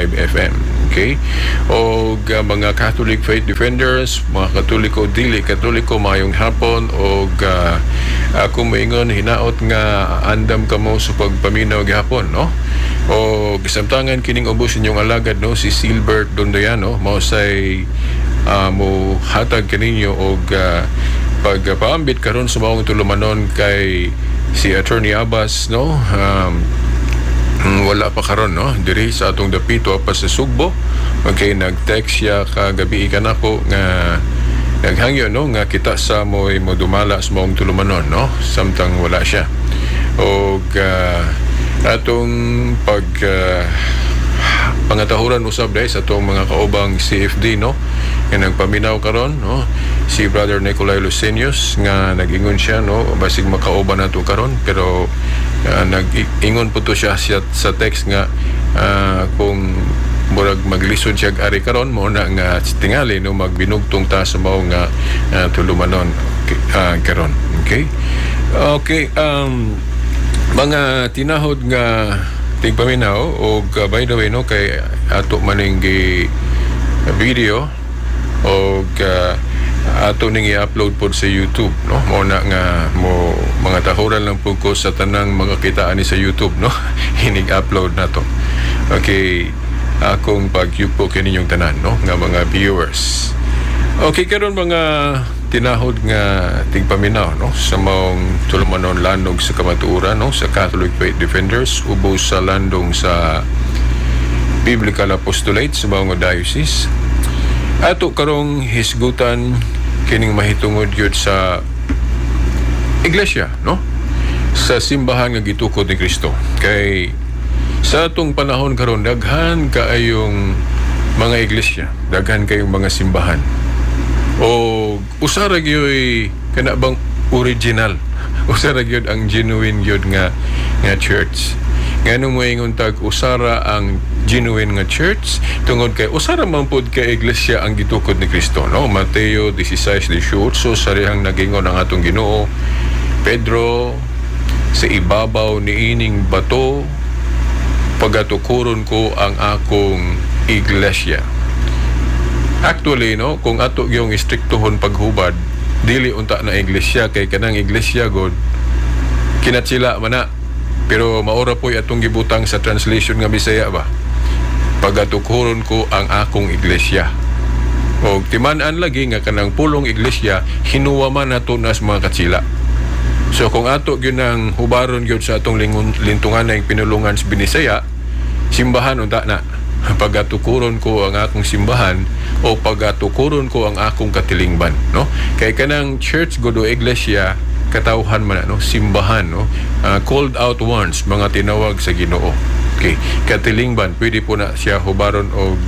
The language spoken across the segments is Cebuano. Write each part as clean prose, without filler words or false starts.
FM. Okay? O mga Catholic Faith Defenders, mga Katoliko, dili Katoliko, maayong hapon o ako moingon hinaot nga andam kamo sa pagpaminaw gihapon, no? O gisamtangan kining ubos inyong alagad, no, si Silbert Dondoyano, mao say mo hatag kaninyo og pagpaambit karon sa maong tulumanon kay si Attorney Abbas, no, wala pa karon, no, diri sa atong dapito pa sa Sugbo. Okay, nag-text siya kagabi kanako nga naghangyo, no, nga kita sa mo'y modumala sa maong tulumanon, no, samtang wala siya. Og atong pag pangatahuran usab dahil sa atong mga kaubang CFD, no, nga nagpaminaw karon, no, si Brother Nicolai Lucenius nga nag-ingon siya, no, basig makauban nato karon, pero nag-ingon po to siya sa text nga kung murag maglisod siya og ari karon, mo na nga tingali, no, magbinugtong ta sa mao nga tulumanon, okay, karon. Okay, mga tinahod nga tigpaminaw og by the way, no, kay ato maning gi video og ato ning i-upload pod sa YouTube, no, mo na nga mo mga tahuran lang pud ko sa tanang mga kitaan ni sa YouTube, no, hinig upload na to. Okay, akong pagyupo kaninyong tanan, no, nga mga viewers. Okay, karon mga tinahod nga tigpaminaw, no, sa maong tulumanon Landong sa Kamatuoran, no, sa Catholic Faith Defenders ubos sa landong sa Biblical Apostolate sa maong diocese. Ato karong hisgutan kining mahitungod gyud sa iglesia, no, sa simbahan nga gitukod ni Kristo. Kay sa atong panahon karon daghan kaayong mga iglesia, daghan kayong mga simbahan. O usa ra gyoy kana bang original. Usa ra gyud ang genuine gyud nga church. Nganong moingon tag usara ang genuine nga church? Tungod kay usara man pud kay iglesia ang gitukod ni Kristo, no? Mateo 16:18, sarihang nagingon ang atong Ginoo, "Pedro, sa ibabaw niining bato pagatukuron ko ang akong iglesia." Actually, no, kung ato yung istriktohon paghubad, dili unta na iglesia kay kanang iglesia god kinatsila man na. Pero maura po'y atong gibutang sa translation nga Bisaya ba? "Pagatukuron ko ang akong iglesia." O timan-an lagi nga kanang pulong iglesia hinuwa man nato na sa mga katsila. So kung ato gyud ang hubaron gyud sa atong lingon, lintungan ng pinulungan sa Binisaya, simbahan unta na. "Pagatukuron ko ang akong simbahan" o "pagatukuron ko ang akong katilingban", no? Kay kanang church god o iglesia katawhan man na, no, simbahan, no? Called out ones, mga tinawag sa Ginoo. Okay, katilingban pwede po na siya hubaron og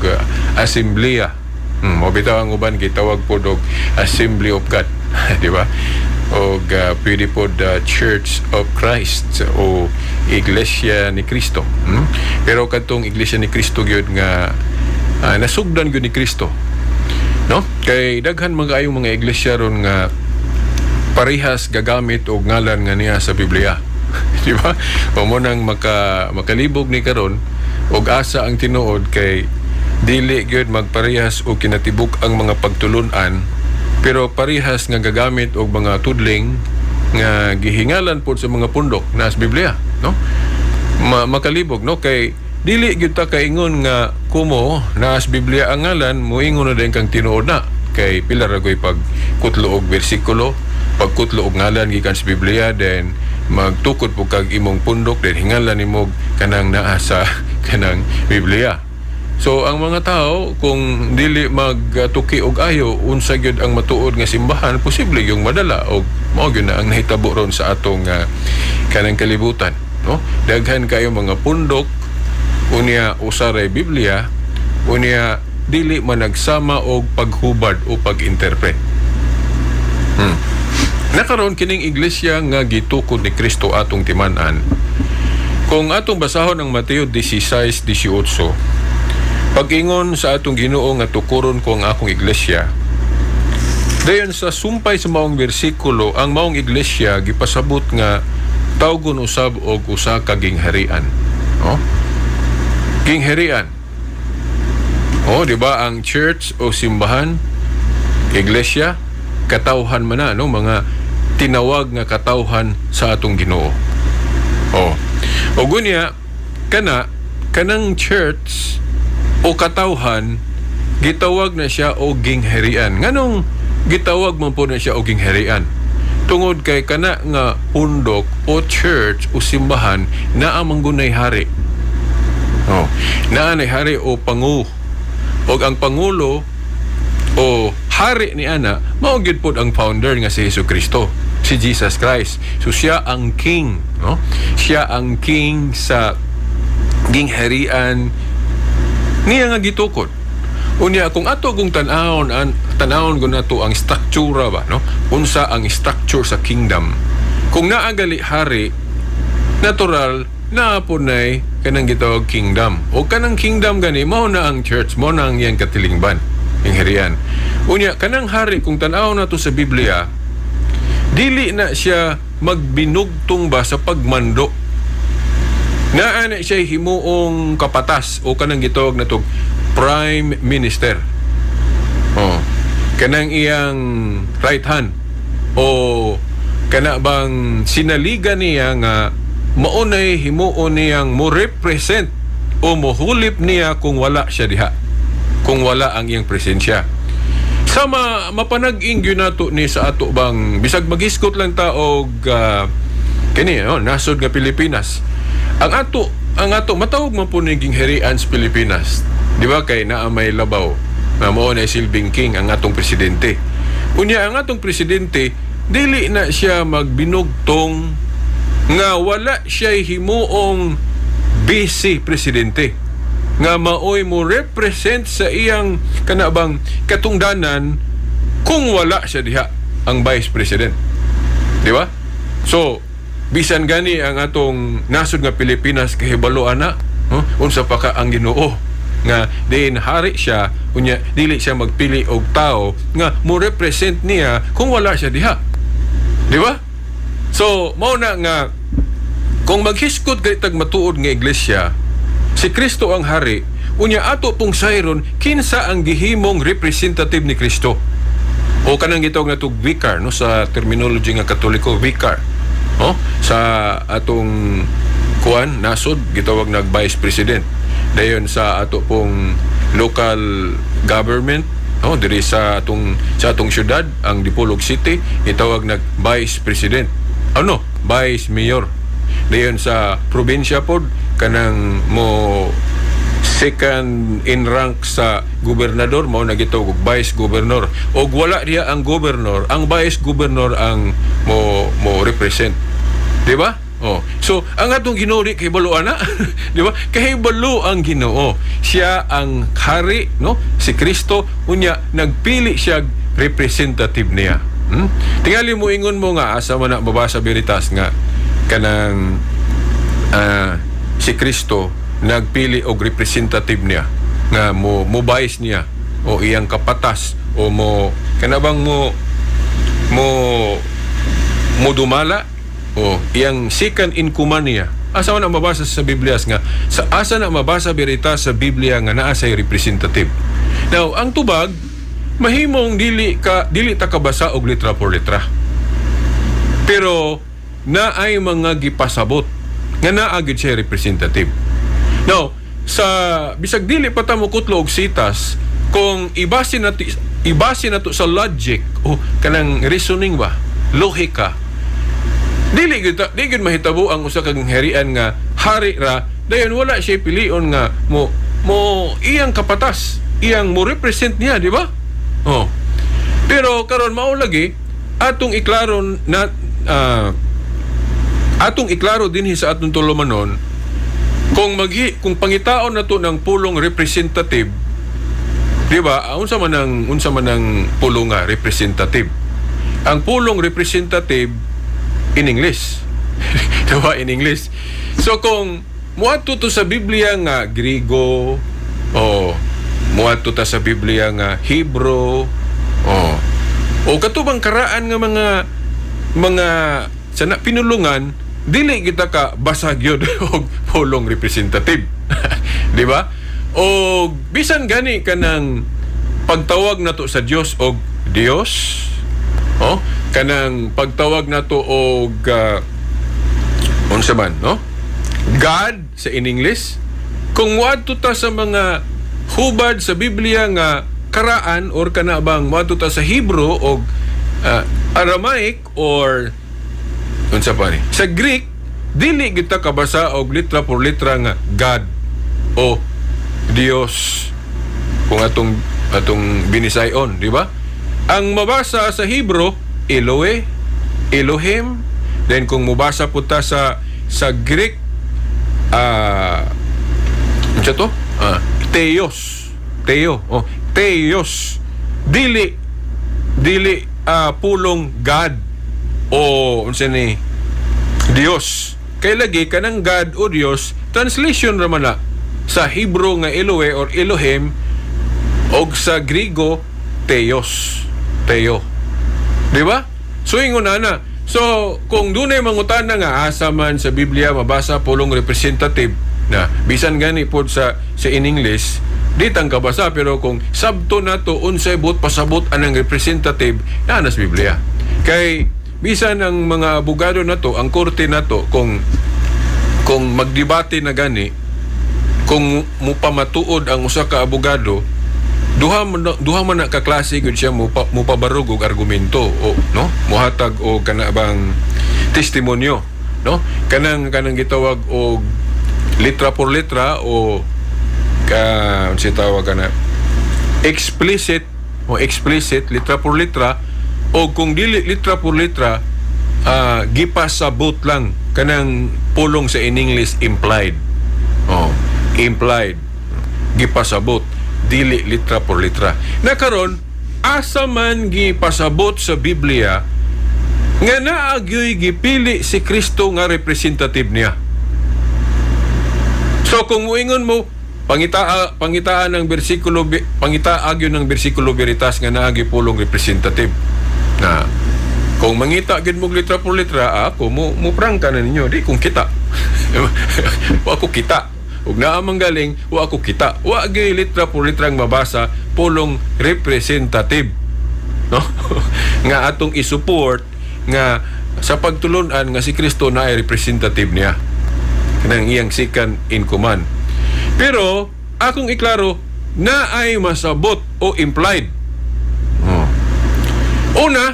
asembleya. Mo bitaw ang uban gitawag po og Assembly of God, di ba? Og pwede po the Church of Christ o Iglesia ni Cristo. Pero kadtong Iglesia ni Cristo gyud nga nasugdan gyud ni Kristo. No? Kay daghan mga ayong mga iglesia ron nga parehas gagamit og ngalan nga niya sa Biblia. Di ba? O mo nang makalibog ni karon og asa ang tinuod kay dili gyud magparehas og kinatibuk ang mga pagtulun-an, pero parehas nga gagamit og mga tudling nga gihingalan pod sa mga pundok na sa Biblia, no? Makalibog, no, kay dili gyud ta kaingon nga kumo naa sa Biblia ang ngalan, moingon na din kang tinuod na, kay pila ra goy pagkutlo og bersikulo, pagkutlo og ngalan gikan sa Biblia, then magtukod po kag imong pundok, then hingalan nimo kanang naa sa kanang Biblia. So ang mga tao kung dili magtuki og ayo unsa gyud ang matuod nga simbahan, posible yung madala og mao gyud na ang nahitabo ron sa atong kanang kalibutan, no? Daghan kayo mga pundok, unya usa ray Biblia, unya dili man nagsama og paghubad o pag-interpret. Nakaroon kining iglesia nga gitukod ni Kristo atong timan-an. Kung atong basahon ang Mateo 16:18, pag-ingon sa atong Ginoo nga "Tukuron ko ang akong iglesia." Dayon sa sumpay sa maong bersikulo, ang maong iglesia gipasabot nga tawgon usab og usa ka gingharian. No? Gingharian. Oh, di ba ang church o simbahan, iglesia, katawhan man na, no? Mga tinawag nga katawhan sa atong Ginoo. Oh. O gunya, kanang church o katawhan, gitawag na siya og gingharian. Nganong gitawag man po na siya og gingharian? Tungod kay kana nga pundok o church o simbahan, naa man gunay hari. Oh, naa nay hari o pangu. Og ang pangulo o hari ni ana, mao gyud pod ang founder nga si Hesus Kristo, si Jesus Christ. So siya ang king, no? Siya ang king sa gingharian niya nga gitukod. Unya, kung ato kung tan-awon an tan-awon gun nato ang structure ba, no? Unsa ang structure sa kingdom? Kung naa gali hari, natural naa po nay kanang gitawag kingdom. O kanang kingdom gani, mao na ang church, mao na ang iyang katilingban, gingharian. Unya, kanang hari, kung tan-aw nato sa Biblia, dili na siya magbinugtong ba sa pagmando. Naa na siya himuong kapatas o kanang gitawag natog prime minister. Oh, kanang iyang right hand o kana bang sinaligan niya nga maunay himuon niyang mo represent o mohulip niya kung wala siya diha. Kung wala ang iyang presensya. Sama mapanag-ing gyud nato ni sa ato bang bisag magisgot lang ta og kini, oh, nasod nga Pilipinas. Ang ato matawag man po ni gingharian sa Pilipinas. Di ba kay naa may labaw na mao na silbing king, ang atong presidente. Unya, ang atong presidente, dili na siya magbinugtong nga wala siya himuong vice presidente nga maoy mo represent sa iyang kanabang katungdanan kung wala siya diha, ang vice president. Di ba? So, bisan gani ang atong nasod nga Pilipinas kahibalo ana, no? Unsa pa ka ang Ginoo nga diin hari siya, unya dili siya magpili og tao nga mo represent niya kung wala siya diha. Di ba? So, mao na nga kung maghisgot kay tag matuod nga iglesia, si Kristo ang hari, unya ato pong sayron kinsa ang gihimong representative ni Kristo. O kanang gitawag natog vicar, no, sa terminology nga Katoliko, vicar. No? Sa atong kuan nasod, gitawag nag vice president. Dayon sa ato pong local government, no, diri sa atong syudad, ang Dipolog City, gitawag nag vice president. Ano? Vice mayor. Dayon sa probinsya pod, kanang mo second in rank sa gobernador, mao na gitawag og vice governor. Og wala diha ang governor, ang vice governor ang mo represent, di ba? Oh, so ang atong Ginoo di kahibalo ana, di ba? Kahibalo ang Ginoo, siya ang hari, no, si Kristo. Unya nagpili siya representative niya. Tingali mo ingon mo nga asa man na mabasa, Veritas, nga kanang si Kristo nagpili og representative niya nga mo vice niya o iyang kapatas o mo kanabang mo dumala o iyang second in command niya? Asa man na mabasa sa Biblia nga sa asa na mabasa, Veritas, sa Biblia nga naa say representative? Now, ang tubag, mahimong dili ta kabasa og litra por litra, pero naay mga gipasabot nga naa gyud siya representative. Now, sa bisag dili pa ta mokutlo og sitas, kung ibase nato sa logic o kanang reasoning ba, lohika, dili gyud mahitabo ang usa ka harian nga hari ra, dayon wala siya pilion nga mo iyang kapatas, iyang mo represent niya, di ba? Oh. Pero karon, mao lagi atong iklaro na atong iklaro dinhi sa atong tulumanon, kung pangitaon nato ng pulong representative, di ba? Unsa man ang pulong nga representative? Ang pulong representative in English, di ba? In English. So kung muadto to sa Biblia nga Griego o muadto ta sa Biblia nga Hebrew o katubang karaan nga mga sana pinulungan, dili kita ka basa gyud og pulong representative, di ba? O bisan gani kanang pagtawag nato sa Dios og Dios, oh, kanang pagtawag nato og unsa man, no? God sa in English. Kung moadto ta sa mga hubad sa Biblia nga karaan or kana bang moadto ta sa Hebrew og Aramaic or unsa pa ni sa Greek, dili kita kabasa og litra por litra nga God o Dios kung atong binisayon, di ba? Ang mabasa sa Hebrew, Elohe, Elohim. Then kung mobasa po ta sa Greek, unsa to? Theos. Theo. Oh, Theos. Dili pulong God o unsa ni Dios. Kay lagi kanang God o Dios, translation ra man na sa Hebrew nga Elohe or Elohim og sa Griego Theos. Theo. Di ba? So ingon na na. So kung dunay mangutana nga asa man sa Biblia mabasa pulong representative na, bisan gani pod sa in English di tang kabasa, pero kung sabto nato unsay buot pasabot anang representative, naa na sa Biblia. Kay bisan ang mga abogado nato, ang korte nato, kung magdebate na gani, kung mupamatuod ang usa ka abogado, duha man na ka klase gyud siya mupabarog og argumento o no muhatag og kana bang testimonyo, no, kanang gitawag og litra por litra o ka unsa tawag kana, explicit o explicit litra por litra, o kung dili litra por litra, gipasabot lang, kanang pulong sa in English implied. Oh, implied, gipasabot, dili litra por litra. Na karon, asa man gipasabot sa Biblia nga naa gyoy gipili si Kristo nga representative niya? So kung muingon mo, pangitaan ng bersikulo, pangitaa gyud ng bersikulo veritas nga naa gyud pulong representative. Na kung mangita gyud mo litra por litra, ako mo prangka na ninyo, di kung kita. Wa ko kita. Ug naa man galing, wa ko kita. Wa gyud litra por litra ang mabasa pulong representative. No? Nga atong i-support nga sa pagtulunan nga si Kristo na ay representative niya kanang iyang second in command. Pero akong iklaro na ay masabot o implied. Oh. Una,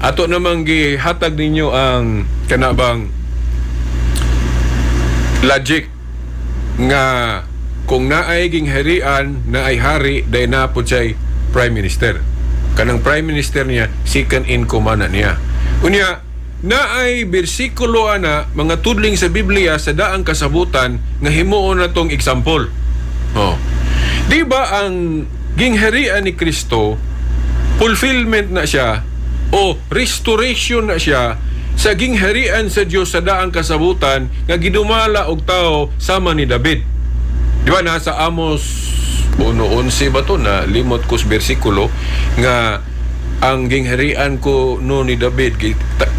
ato namang gihatag ninyo ang kanabang logic nga kung naay gingharian, naay hari, day na po siya'y prime minister. Kanang prime minister niya, second in command na niya. Unya, naay bersikulo ana, mga tudling sa Biblia sa daang kasabutan nga himuon na tong example. Oh. Di ba ang gingharian ni Kristo, fulfillment na siya o restoration na siya sa gingharian sa Dios sa daang kasabutan nga gidumala og tao sama ni David? Di ba nasa Amos 1:11 ba to, na limot ko sa bersikulo, nga ang gingharian ko no ni David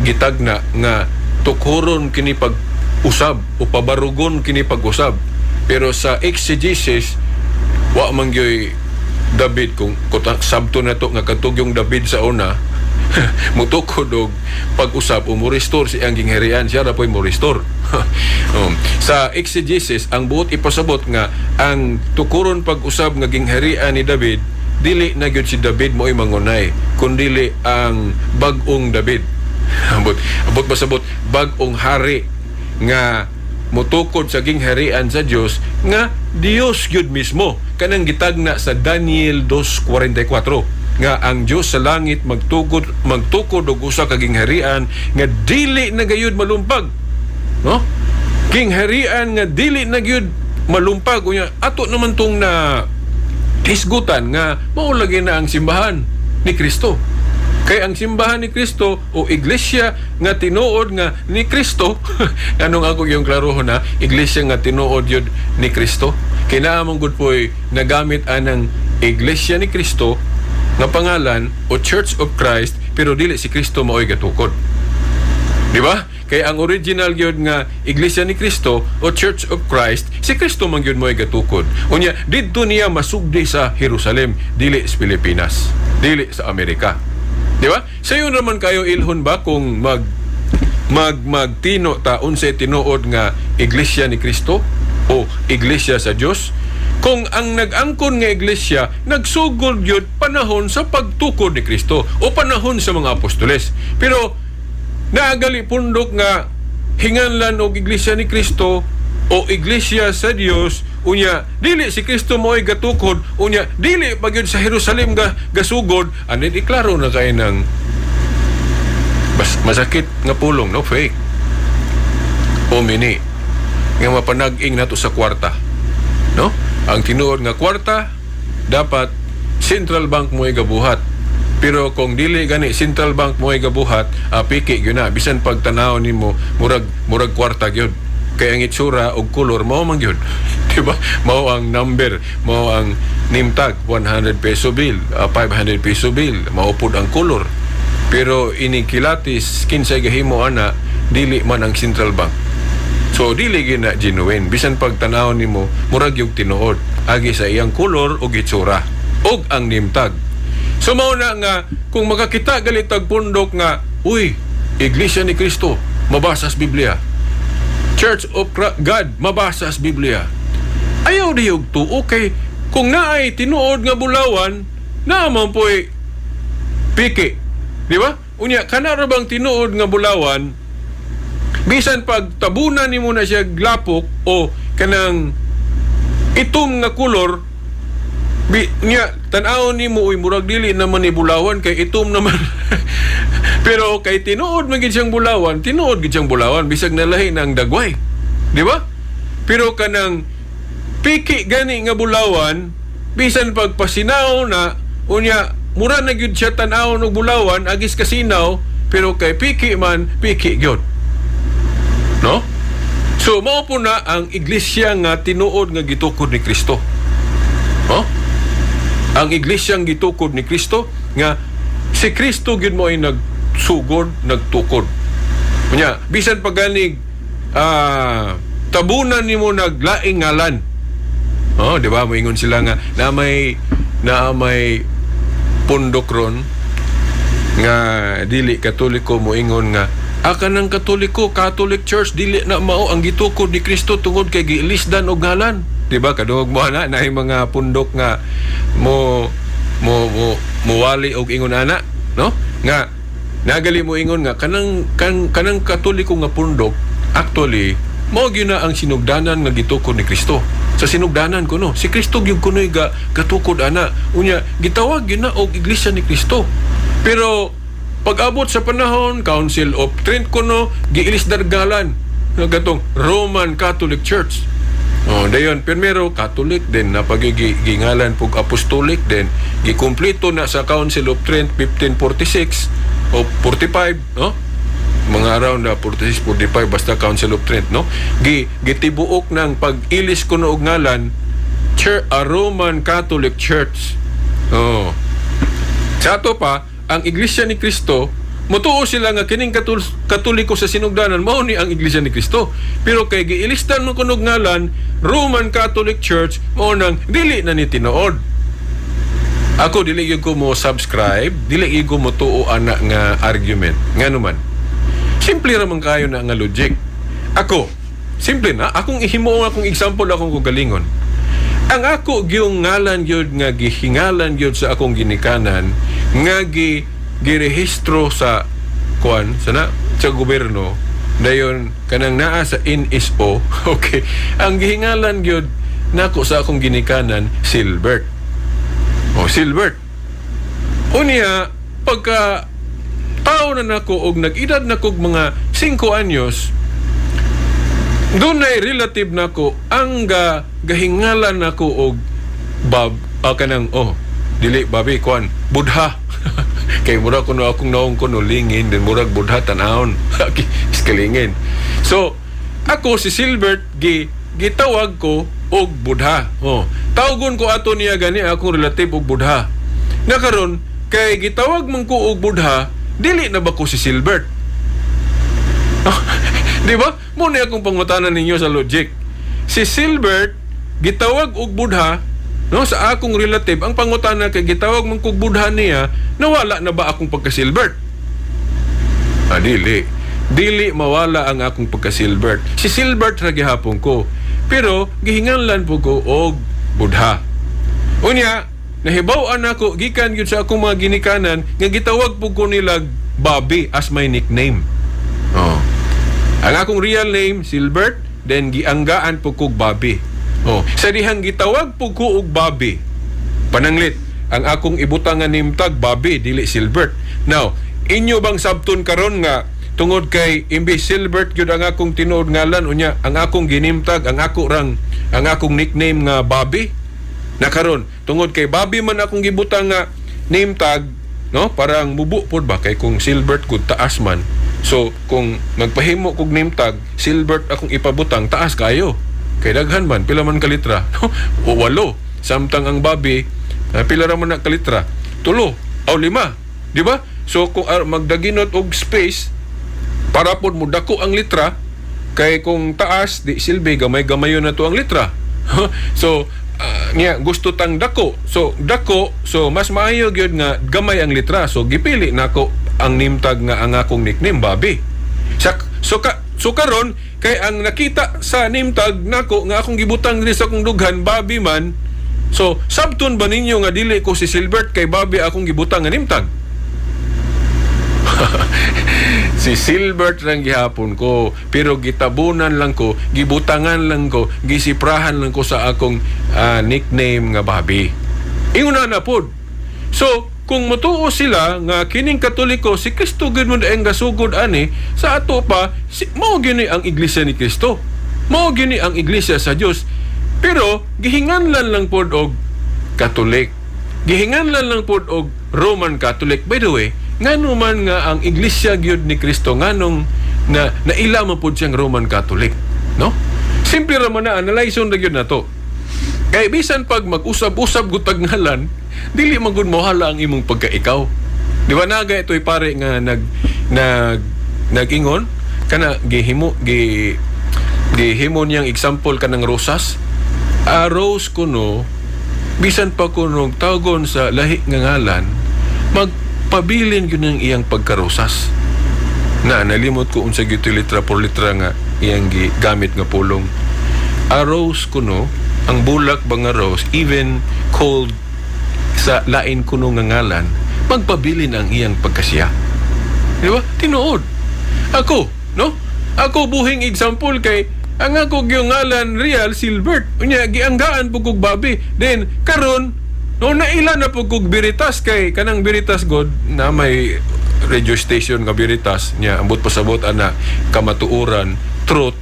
gitagna nga tukhuron kini pag usab o pabarugon kini pag-usab. Pero sa exegesis, wa man gyoy David. Kung sabto na to nga katugyong David sa una mutukod og pag-usab o mo-restore si ang gingharian, siya ra po'y mo-restore. Sa exegesis, ang buot ipasabot nga ang tukuron pag-usab nga gingharian ni David, dili na gyud si David mo'y mangunay kundili ang bag-ong David, abot pasabot bag-ong hari nga mutukod sa gingharian sa Dios nga Dios gyud mismo, kanang gitagna sa Daniel 2:44 nga ang Dios sa langit magtukod og usa ka gingharian nga dili na gayud malumpag, no, gingharian nga dili na gyud malumpag. Unya ato naman tong na hisgutan nga mao lagi na ang simbahan ni Kristo, kay ang simbahan ni Kristo o iglesia nga tinuod nga ni Kristo, anong ako yung klarohon na iglesia nga tinuod yun ni Kristo, kay naa man gud po'y nagamit anang iglesia ni Kristo nga pangalan o Church of Christ, pero dili si Kristo maoy gatukod. Di ba? Kay ang original gyud nga Iglesia ni Cristo o Church of Christ, si Kristo man gyud mo'y gatukod. Unya didto niya masugdi sa Jerusalem, dili sa Pilipinas, dili sa Amerika. Di ba? Sayon raman kayo ilhon ba kung mag mag magtino ta unsay tinuod nga Iglesia ni Kristo o Iglesia sa Dios, kung ang nag-angkon nga iglesia nagsugod gyud panahon sa pagtukod ni Kristo o panahon sa mga apostoles? Pero naagali pundok nga hinganlan og Iglesia ni Kristo o Iglesia sa Dios, unya dili si Kristo mo'y gatukod, unya dili pa gyud sa Jerusalem ga gasugod ani, iklaro na kay ng masakit nga pulong, no, fake o mini nga mapanag-ing nato sa kwarta, no? Ang tinuod nga kwarta dapat central bank mo gabuhat, pero kung dili gani central bank mo gabuhat, piki gyud na. Bisan pagtanaw nimo, murag murag kwarta gyud kay ang itsura og kolor mao man gyud, di ba? Mao ang number, mao ang name tag, 100 peso bill, 500 peso bill, mao pud ang kolor. Pero ini kilatis, kinsay gahimo ana? Dili man ang central bank. So dili gyud na genuine. Bisan pag tanaw nimo, murag yung tinuod agi sa iyang kolor ug itsura ug ang name tag. So mao na nga kung makakita galit tag pundok nga, "Uy, Iglesia ni Cristo, mabasa sa Biblia. Church of God, mabasa sa Biblia." Ayaw di og tuo kay kung naay tinuod nga bulawan, naa man po'y piki. Di ba? Unya, kana ra bang tinuod nga bulawan, bisan pag tabunan nimo na siya glapok o kanang itom nga kolor bi niya, tan-awon nimo, "Uy, murag dili naman ni bulawan kay itom naman." Pero kay tinuod man gid siyang bulawan, tinuod gid siyang bulawan bisag nalahi na ang dagway, di ba? Pero kanang piki gani nga bulawan, bisan pagpasinaw na, unya mura na gyud siya tan-awon og bulawan agis kasinaw, pero kay piki man, piki gyud, no? So mao po na ang iglesia nga tinuod nga gitukod ni Kristo, no? Ang iglesia nga gitukod ni Kristo nga si Kristo gyud mo ay nagsugod, nagtukod. Unya bisan pa ganig tabunan nimo naglaing ngalan. Oh, di ba? Moingon sila nga na may pundok ron nga dili Katoliko, moingon nga kanang Katoliko, Catholic Church, dili na mao ang gitukod ni Kristo tungod kay giilisdan og ngalan. Di ba? Kadungog mo ana na mga pundok nga mo muwali og ingon ana, no? Nga nagali mo ingon nga kanang Katoliko nga pundok actually mao gyud na ang sinugdanan nga gitukod ni Kristo. Sa sinugdanan kuno, si Kristo gyud kuno'y gatukod ana. Unya gitawag gyud na og Iglesia ni Kristo. Pero pag-abot sa panahon, Council of Trent kuno, giilisdan ngalan nga gatong Roman Catholic Church. Oh, dayon primero Catholic, then napagigingalan pug Apostolic, then gikumpleto na sa Council of Trent 1546 o 45, no? Mga around na 46, 45, basta Council of Trent, no? Gitibuok ng pag-ilis kuno og ngalan, Church, a Roman Catholic Church. Oh. Sa ato pa, ang Iglesia ni Cristo, mutuo sila nga kining Katoliko sa sinugdanan mao ni ang Iglesia ni Cristo. Pero kay giilisdan mo kunog ngalan, Roman Catholic Church, mao nang dili na ni tinuod. Ako, dili gyud ko mo subscribe, dili gyud ko mo tuo ana nga argument. Ngano man? Simple ra man kayo na nga logic. Ako, simple na akong ihimo ang akong example, akong kagalingon. Ang ako gyung ngalan gyud nga gihingalan gyud sa akong ginikanan nga girehistro sa kuan sana sa gobyerno, dayon kanang naa sa NSO, okay, ang gihingalan gyud nako sa akong ginikanan, Silbert. Oh, Silbert. Unya pagka tao na nako og nag-edad na kog mga 5 anyos, dunay relative nako ang gahingalan nako og Bob, kanang, oh, dili Bobby, kuan, Budha, kay murag kuno akong naong kuno lingin din, murag Budha tan-awon iskalingin. So ako si Silbert, gitawag ko og Budha. Oh, tawgon ko ato niya gani akong relative og Budha na. Karon kay gitawag man ko og Budha, dili na ba ko si Silbert? Di ba? Mao na akong pangutana ninyo sa logic. Si Silbert gitawag og Buddha, no, sa akong relative. Ang pangutana kay gitawag man kog Buddha niya, nawala na ba akong pagka-Silbert? Ah, dili. Dili mawala ang akong pagka-Silbert. Si Silbert ra gihapon ko. Pero gihinganlan po ko og Buddha. Unya, nahibaw-an nako gikan gyud sa akong mga ginikanan nga gitawag po ko nila Bobby as my nickname. Oh. Ang akong real name Silbert, then gianggaan po kog Bobby. Oh, sa dihang gitawag po ko og Bobby. Pananglit, ang akong ibutang nga name tag Bobby, dili Silbert. Now, inyo bang sabton karon nga tungod kay imbis Silbert gyud ang akong tinuod ngalan, unya ang akong gi-name tag, ang ako rang ang akong nickname nga Bobby? Na karon tungod kay Bobby man akong gibutang nga name tag, no, parang mubo pod ba kay kung Silbert gud taas man. So kung magpahimo kog name tag, Silbert akong ipabutang, taas kayo. Kay daghan man, pila man ka litra? O walo. Samtang ang Bobby, pila ra man na kalitra? Tulo o lima, di ba? So kung magdaginot og space para pod mo dako ang litra, kay kung taas di silbi gamay-gamayon na to ang litra. So niya gusto tang dako, so dako, so mas maayo gyud nga gamay ang litra. So gipili nako ang name tag nga ang akong nickname Bobby. Sa so ka so karon kay ang nakita sa name tag nako nga akong gibutang diri sa akong dughan Bobby man. So sabton ba ninyo nga dili ko si Silbert kay Bobby akong gibutang nga name tag? Si Silbert lang gihapon ko, pero gitabunan lang ko, gibutangan lang ko, gisiprahan lang ko sa akong nickname nga Bobby. Ingon na pod. So kung motuo sila nga kining Katoliko si Kristo gyud mo ang gasugod ani sa ato pa si, mao gyud ni ang Iglesia ni Kristo, mao gyud ni ang Iglesia sa Dios, pero gihinganlan lang pod og Catholic, gihinganlan lang pod og Roman Catholic. By the way, ngano man nga ang Iglesia gyud ni Kristo, nganong na naila man pod siyang Roman Catholic, no? Simple ra man na, analyze na gyud nato. Kay bisan pag mag-usab-usab gutag ngalan, dili man gud mohala ang imong pagkaikaw. Di ba naga ito'y pare nga nag nag nag-ingon kana gihimo gi gihimo niyang example kanang rosas. A rose kuno, bisan pa kuno tawgon sa lahi nga ngalan, magpabilin gyud ang iyang pagkarosas. Na nalimot ko unsa gyud litra por litra nga iyang gigamit nga pulong. A rose kuno, ang bulak ba nga rose, even called sa lain kuno nga ngalan, magpabilin ang iyang pagkasiya. Di ba? Tinuod. Ako, no? Ako buhing example kay ang ako gyung ngalan real Silbert. Unya gianggaan po kog Bobby. Then karon no naila na po kog Veritas, kay kanang Veritas god na may radio station nga Veritas niya, ambot pasabot ana kamatuoran, truth.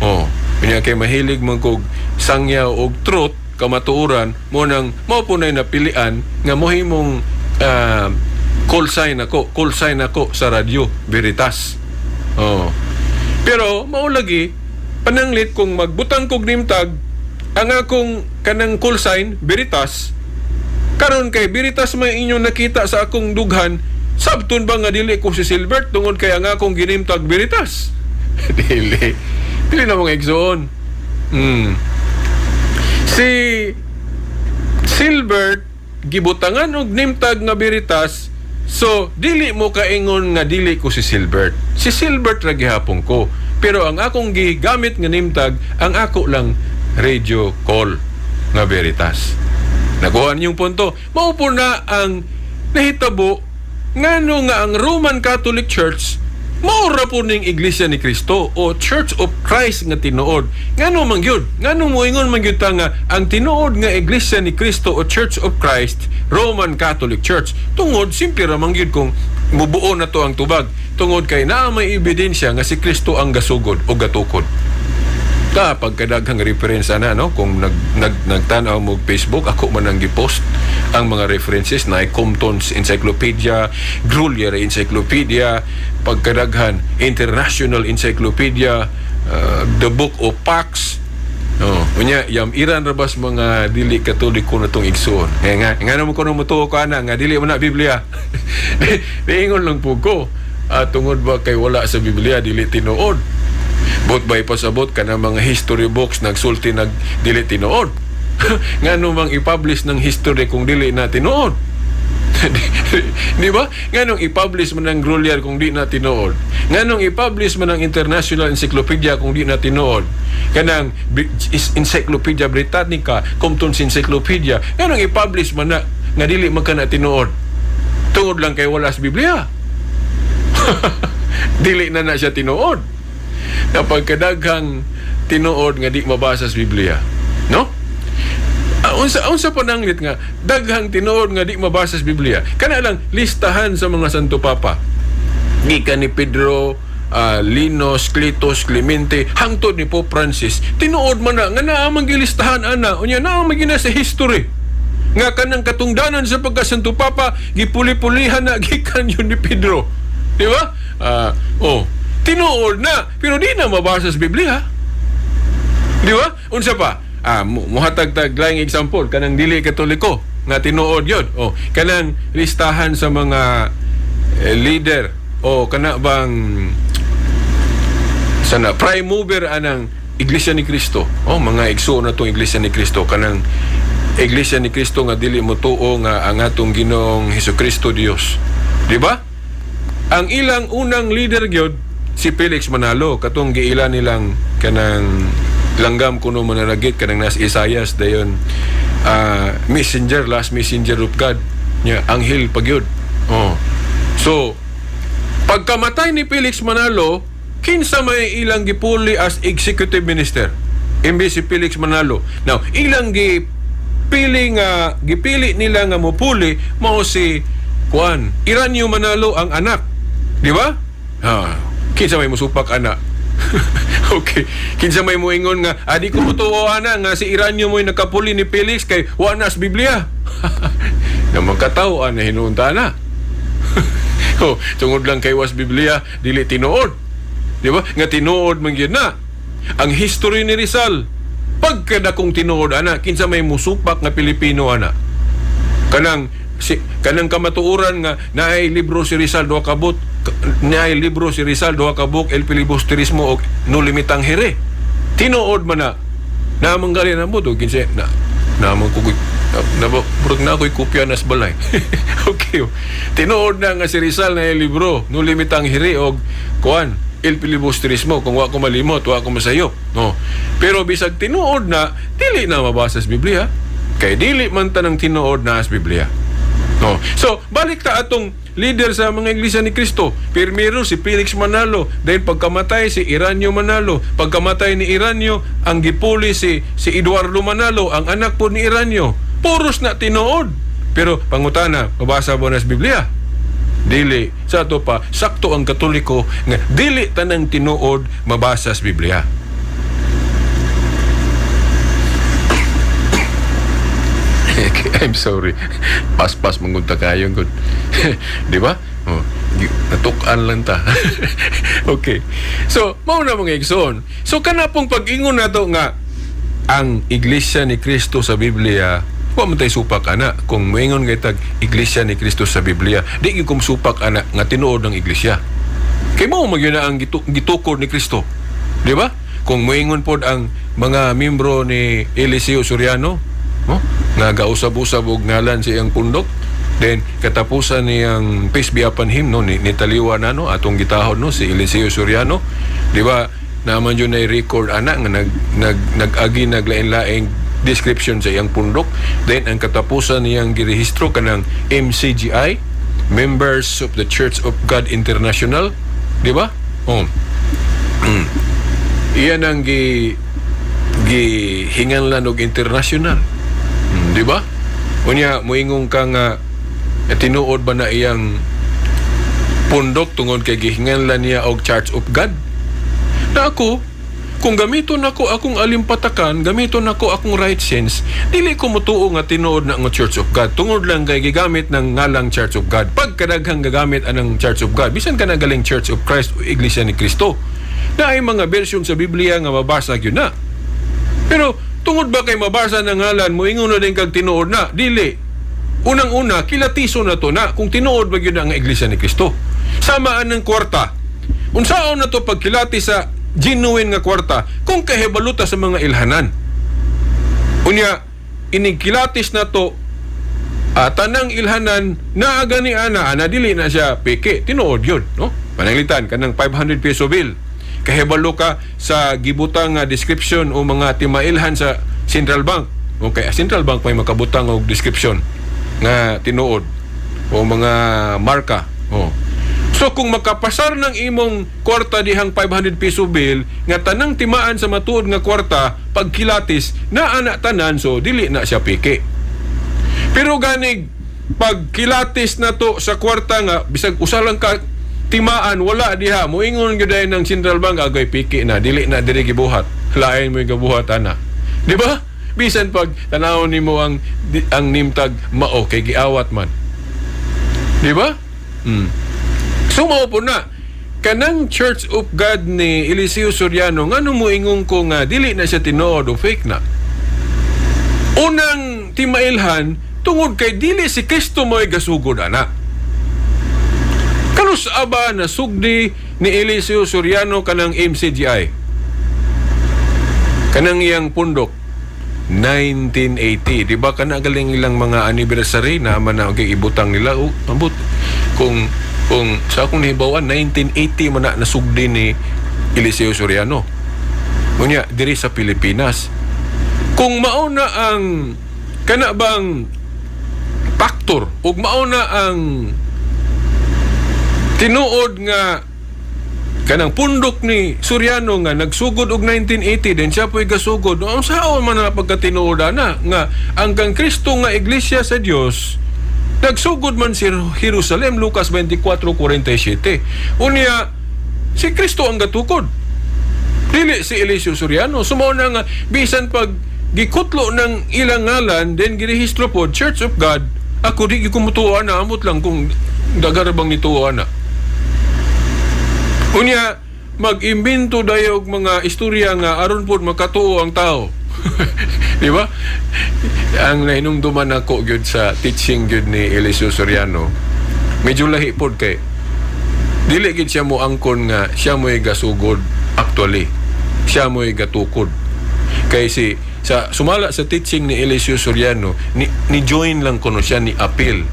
Oh, unya kay mahilig man kog sangyaw og truth, kamatuoran, mo nang mao po na'y napilian nga mohimong call sign ako sa radyo Veritas. Oh. Pero mao lagi, pananglit kung magbutang kog name tag ang akong kanang call sign Veritas, karon kay Veritas may inyong nakita sa akong dughan, sabton ba nga dili ko si Silbert tungod kay ang akong gi-name tag Veritas? Dili. Dili na mga igsoon. Si Silbert gibutangan og name tag nga Veritas. So dili mo kaingon nga dili ko si Silbert. Si Silbert ra gihapon ko. Pero ang akong gigamit nga name tag ang ako lang radio call nga Veritas. Nakuha niyong punto. Mao po na ang nahitabo ngano nga ang Roman Catholic Church mao ra po ning Iglesia ni Cristo o Church of Christ nga tinuod. Ngano man gyud? Ngano moingon man gyud ta nga ang tinuod nga Iglesia ni Cristo o Church of Christ Roman Catholic Church? Tungod simple ra man gyud kung mubuo na to ang tubag. Tungod kay naa may ebidensya nga si Kristo ang gasugod o gatukod. Ta pagkadaghang reference na, no, kung nag, nag nagtan-aw mo og Facebook, ako man ang gipost ang mga references na Compton's Encyclopedia, Grolier Encyclopedia, pagkadaghan International Encyclopedia, The Book of Pax. Oh, unya yam iran ra bas mga dili Katoliko na tong igsuon. Nga nga nga naman ko nung mutuo ko ana nga dili man na Biblia. Di, diingon lang po ko. Tungod ba kay wala sa Biblia, dili tinuod? Buot ba ipasabot kanang mga history books nagsulti nag dili tinuod? Ngano mang i-publish ng history kung dili na tinuod? Di ba? Nganong i-publish man ng Grolier kung di na tinuod? Nganong i-publish man ng International Encyclopedia kung di na tinuod? Kanang Encyclopedia Britannica, Compton's Encyclopedia, nganong i-publish man na nga dili man ka na tinuod? Tungod lang kay wala sa Biblia, dili na na siya tinuod. Na pagkadaghang tinuod nga di mabasa sa Biblia. No? Unsa pa nanglit nga daghang tinuod nga di mabasa sa Biblia? Kana lang listahan sa mga Santo Papa. Gikan ni Pedro, Linos, Cletus, Clemente, hangtod ni Pope Francis. Tinuod man na nga naa man gilistahan ana, unya naa man gina sa history. Nga kanang katungdanan sa pagka Santo Papa gipuli-pulihan na gikan yun ni Pedro. Di ba? Oh, tinuod na pero di na mabasa sa Biblia. Di ba? Unsa pa? Muhatag tag laing example kanang dili Katoliko nga tinuod yun. Oh, kanang listahan sa mga leader o kana bang sana prime mover anang Iglesia ni Cristo. Oh, mga igsuon na tong Iglesia ni Cristo, kanang Iglesia ni Cristo nga dili mo tuo nga ang atong Ginoong Hesukristo Dios. Di ba? Ang ilang unang leader gyud si Felix Manalo, katong giila nilang kanang langgam kuno manaragit kanang nas Isayas dayon, messenger, last messenger of God nya, anghel pa gyud. Oh. So pagkamatay ni Felix Manalo, kinsa may ilang gipuli as executive minister imbes si Felix Manalo? Now, ilang gipili nga gipili nila nga mopuli mao si Juan Iranyo Manalo, ang anak. Di ba? Ha, kinsa may musupak ana? Okay. Kinsa may muingon nga adi ko motuo ana nga si Iranyo mo'y nakapuli ni Felix kay wa na sa Biblia? Na magkatao ana hinunta na. Oh, tungod lang kay was Biblia, dili tinuod. Di ba? Nga tinuod man gyud na. Ang history ni Rizal, pagkadakong tinuod ana, kinsa may musupak nga Pilipino ana? Kanang si kanang kamatuoran nga naay libro si Rizal duha ka book, naay libro si Rizal duha ka book, El Filibusterismo og Noli Me Tangere. Tinuod man na. Naamang gali na mo to kinsa na naamang ko na, na, murag na ako'y kopya nas balay. Okay. Oh. Tinuod na nga si Rizal na libro Noli Me Tangere og kuan El Filibusterismo, kung wa ko malimot, wa ko masayop. No. Pero bisag tinuod na, dili na mabasa sa Biblia. Kay dili man tanang tinuod na sa Biblia. No. So, balik ta atong leader sa mga Iglesia ni Cristo. Primero si Felix Manalo, dahil pagkamatay si Iranyo Manalo, pagkamatay ni Iranyo, ang gipuli si si Eduardo Manalo, ang anak po ni Iranyo. Puros na tinuod. Pero pangutana, mabasa mo na sa Biblia? Dili. Sa ato pa, sakto ang Katoliko nga dili tanang tinuod mabasa sa Biblia. I'm sorry. Paspas mangunta kayo gud. Di ba? Oh, natukan lang ta. Okay. So, mao na, mga igsoon. So kana pong pag-ingon nato nga ang Iglesia ni Cristo sa Biblia, wa man tay supak ana. Kung moingon kay tag Iglesia ni Cristo sa Biblia, di gyud kum supak ana nga tinuod ng iglesia. Kay mao man gyud na ang gitukod ni Kristo. Di ba? Kung moingon pod ang mga membro ni Eliseo Soriano, no? Nga gausab-usab og ngalan sa iyang pundok, then katapusan niyang peace be upon him, no, ni taliwa na, no, atong gitahod, no, si Eliseo Soriano, di ba? Naman yun ay record ana nga nag nag nag-agi naglain-laing description sa iyang pundok. Then ang katapusan niyang girehistro kanang MCGI, Members of the Church of God International, di ba? Oh. Iyan ang gi gihinganlan og international. Di ba? Unya moingon ka nga tinuod ba na iyang pundok tungod kay gihinganlan niya og Church of God? Na ako, kung gamiton nako akong alimpatakan, gamiton nako akong right sense, dili ko motuo nga tinuod na ang Church of God tungod lang kay gigamit ng ngalang Church of God. Pagkadaghang gagamit anang Church of God, bisan ka na galing Church of Christ o Iglesia ni Cristo, na ay mga version sa Biblia nga mabasa gyud na. Pero tungod ba kay mabasa ng ngalan mo, ingon na din kag tinuod na? Dili. Unang-una, kilatiso na to na kung tinuod ba gyud ang Iglesia ni Cristo. Sama anang kwarta. Unsaon na to pagkilati sa genuine nga kwarta kung kahibalo ta sa mga ilhanan? Unya, inigkilatis na to tanang ilhanan naa gani ana, ana dili na siya peke, tinuod yun, no? Pananglitan kanang 500 peso bill, kahibalo ka sa gibutang nga description o mga timailhan sa central bank. Okay, central bank may makabutang og description nga tinuod o mga marka, oh. So kung makapasar ng imong kwarta dihang 500 peso bill nga tanang timaan sa matuod nga kwarta, pagkilatis na ana tanan, so dili na siya peke. Pero ganig pagkilatis na to sa kwarta nga bisag usa lang ka timaan wala diha, moingon gyud ng central bank, "Agay, peke na, dili na diri gibuhat, lain mo gibuhat ana." Di ba? Bisan pag tanawon nimo ang name tag mao kay giawat man. Di ba? So mao po na kanang Church of God ni Eliseo Soriano, ngano moingon ko nga dili na siya tinuod o fake na? Unang timailhan, tungod kay dili si Kristo mo'y gasugod ana. Kanus aba na sugdi ni Eliseo Soriano kanang MCGI? Kanang iyang pundok 1980, di ba kana galing ilang mga anniversary na man na okay, ibutang nila oh, ambot kung sa akong nahibawan, 1980 man na nasugdi ni Eliseo Soriano. Unya diri sa Pilipinas, kung mao na ang kana bang factor ug mao na ang tinuod nga kanang pundok ni Soriano nga nagsugod og 1980 din siya po'y gasugod, ang saon man na pagkatinuod na nga ang kang Kristo nga Iglesia sa Dios nagsugod man si Jerusalem, Lucas 24:47. Unya si Kristo ang gatukod, dili si Eliseo Soriano. So mao na nga bisan pag gikutlo ng ilang ngalan then girehistro po Church of God, ako di gyud ko mutuo na, amot lang kung daghan bang nituo na. Unya mag-imbento dayog mga istorya nga aron pod makatuo ang tao. Di ba? Ang nahinumduman nako gyud sa teaching gyud ni Eliseo Soriano, medyo lahi pod kay dili gyud siya mo angkon nga siya mo'y gasugod actually. Siya mo'y gatukod. Kay si sa sumala sa teaching ni Eliseo Soriano, ni join lang kuno siya, ni appeal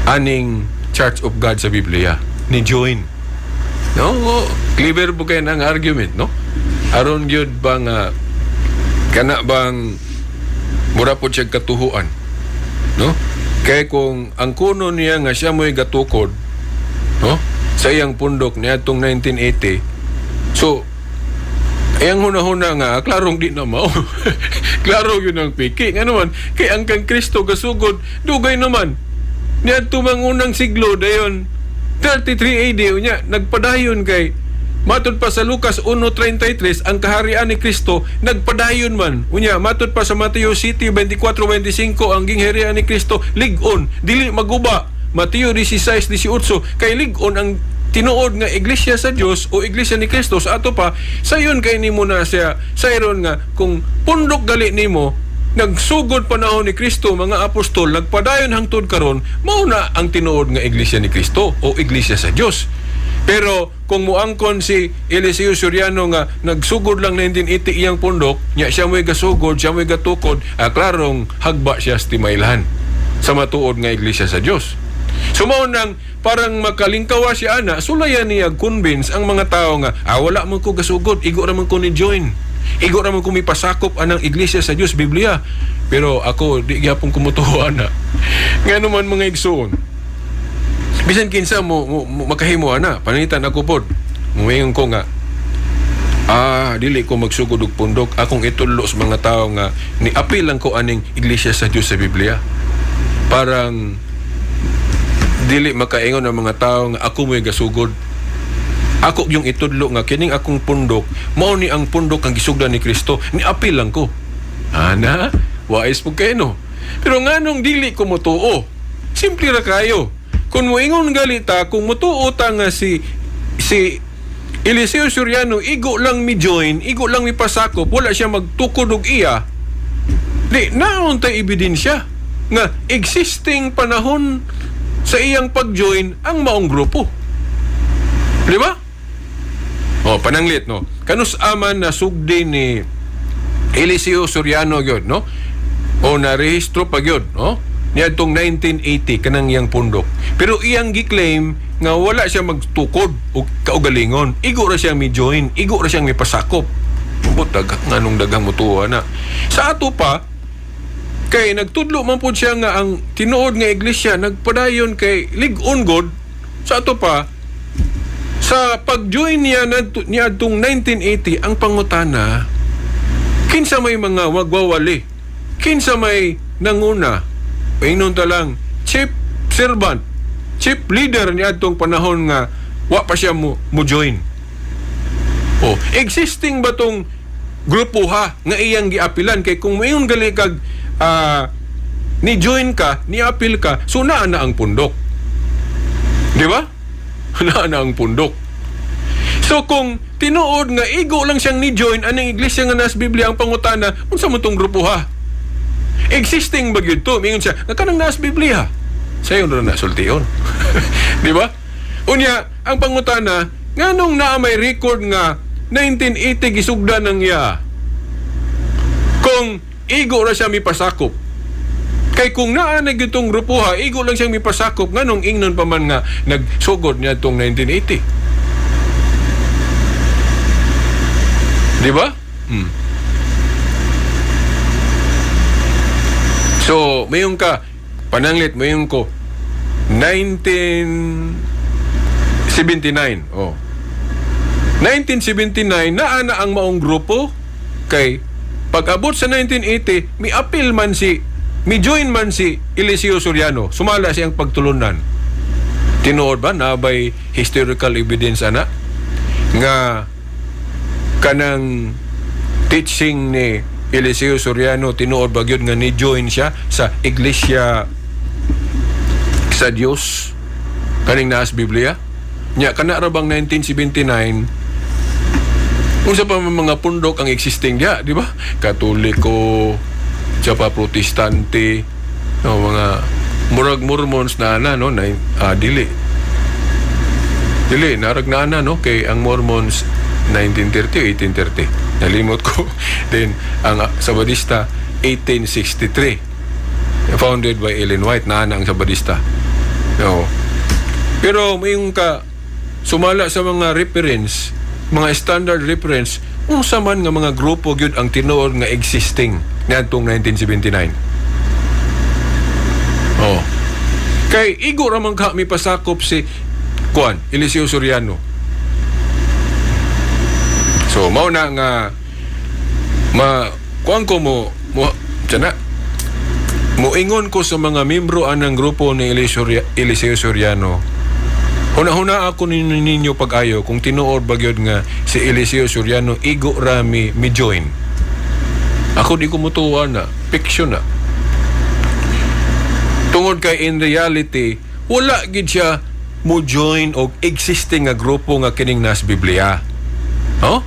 aning Church of God sa Biblia. Ni join. No, oh, clever po kayo ng argument, no? Aron gyud ba nga kana bang mura po siya katuhuan, no? Kay kung ang kuno niya nga siya mo'y gatukod, no? Sa iyang pundok niadtong 1980. So iyang huna-huna nga klarong di na mao. Klaro yun ang piki. Nga naman, kay ang kang Kristo gasugod, dugay naman. Niadto mang unang siglo, dayon 33 AD, unya, nagpadayon kay matud pa sa Lucas 1:33, ang kaharian ni Kristo nagpadayon man. Unya, matud pa sa Mateo 7:24-25, ang gingharian ni Kristo lig-on, dili maguba. Mateo 16:18, kay lig-on ang tinuod nga iglesia sa Dios o iglesia ni Kristo sa ato pa. Sayon kay nimo na siya sayron nga kung pundok gali nimo nagsugod panahon ni Kristo, mga apostol, nagpadayon hangtod karon, mao na ang tinuod nga iglesia ni Kristo o iglesia sa Dios. Pero kung muangkon si Eliseo Soriano nga nagsugod lang 1980 iyang pundok nya, siya mo'y gasugod, siya mo'y gatukod, klarong hagba siya sa timailhan sa matuod nga iglesia sa Dios. So mao nang parang makalingkawa siya ana, sulayan niya convince ang mga tao nga wala man ko gasugod, igo ra man ko ni join. Igo ra man ko mipasakop anang iglesia sa Dios Biblia. Pero ako di gyapon ko mutuo ana. Ngano man, mga igsoon? Bisan kinsa mo makahimo ana, pananglitan ako pod. Muingon ko nga dili ko magsugod og pundok, akong itudlo sa mga tao nga ni apil lang ko aning iglesia sa Dios sa Biblia. Parang dili makaingon ang mga tao nga ako mo'y gasugod. Ako yung itudlo nga kining akong pundok, mao ni ang pundok ang gisugdan ni Kristo, ni apil lang ko. Ana, wais po kayo, no? Pero nganong dili ko motuo? Simple ra kayo. Kung moingon galita, kung motuo ta nga si Eliseo Soriano igo lang mi join, igo lang mi pasakop, wala siya magtukod og iya. Di naon tay ebidensya nga existing panahon sa iyang pag-join ang maong grupo? Di ba? Oh, pananglit, no. Kanus aman na sugdi ni Eliseo Soriano gyud, no? O narehistro pa gyud, no? Niadtong 1980 kanang iyang pundok. Pero iyang gi-claim nga wala siya magtukod og kaugalingon. Igo ra siyang mi-join, igo ra siyang mipasakop. Butag nganong daghang mutuwa na. Sa ato pa kay nagtudlo man pud siya nga ang tinuod nga iglesia nagpadayon kay lig-on god. Sa ato pa, sa pag-join niya niadtong 1980, ang pangutana, kinsa may mga wagwawali, kinsa may nanguna? Ingnon ta lang chief servant, chief leader niadtong panahon nga wa pa siya mo join. Oh, existing ba tong grupo ha nga iyang giapilan? Kay kung moingon gali kag ni join ka, ni apil ka, so naa na ang pundok. Di ba? Naa na ang pundok. So kung tinuod nga igo lang siyang ni join aning iglesia nga nas Biblia, ang pangutana, unsa man tong grupo ha? Existing ba gyud to? Mingon siya, nga kanang nas Biblia. Sayon ra na sultion. Di ba? Unya, ang pangutana, nganong naa may record nga 1980 gisugdan ng iya? Kung igo ra siya mipasakop. Kay kung naa na gyud tong grupo ha, igo lang siyang mipasakop, nganong ingnon pa man nga nagsugod niya tong 1980? Di ba? So, mayong ka, pananglit, mayong ko, 1979. Oh. 1979, naa na ang maong grupo, kay pag-abot sa 1980, mi-appeal man si, mi-join man si Eliseo Soriano. Sumala siyang pagtulunan. Tinuod ba na bay historical evidence ana nga kanang teaching ni Eliseo Soriano tinuod ba gyud nga ni-join siya sa Iglesia sa Dios kaning naas Biblia? Nya kana ra bang 1979, unsa pa man mga pundok ang existing diya, di ba? Katoliko, siya pa Protestante, no, mga murag Mormons na ana, no, na, dili. Dili, narag na ana, no, kay ang Mormons 1930 o 1830. Nalimot ko. Then, ang Sabadista, 1863. Founded by Ellen White, naana ang Sabadista. No. Pero may ka sumala sa mga reference, mga standard reference, unsa man nga mga grupo gyud ang tinuod nga existing niadtong 1979? Oh. Kay igo ra man ka mipasakop si Juan Eliseo Soriano. So mao na nga ma kuan ko mo mo tiyan moingon ko sa mga membro anang grupo ni Eliseo Soriano. Huna-huna ako ninyo pag-ayo kung tinuod ba gyud nga si Eliseo Soriano igo ra mi join. Ako di ko mutuwa na, fiction na. Tungod kay in reality, wala gid siya mo join og existing nga grupo nga kining nas Biblia. Oh?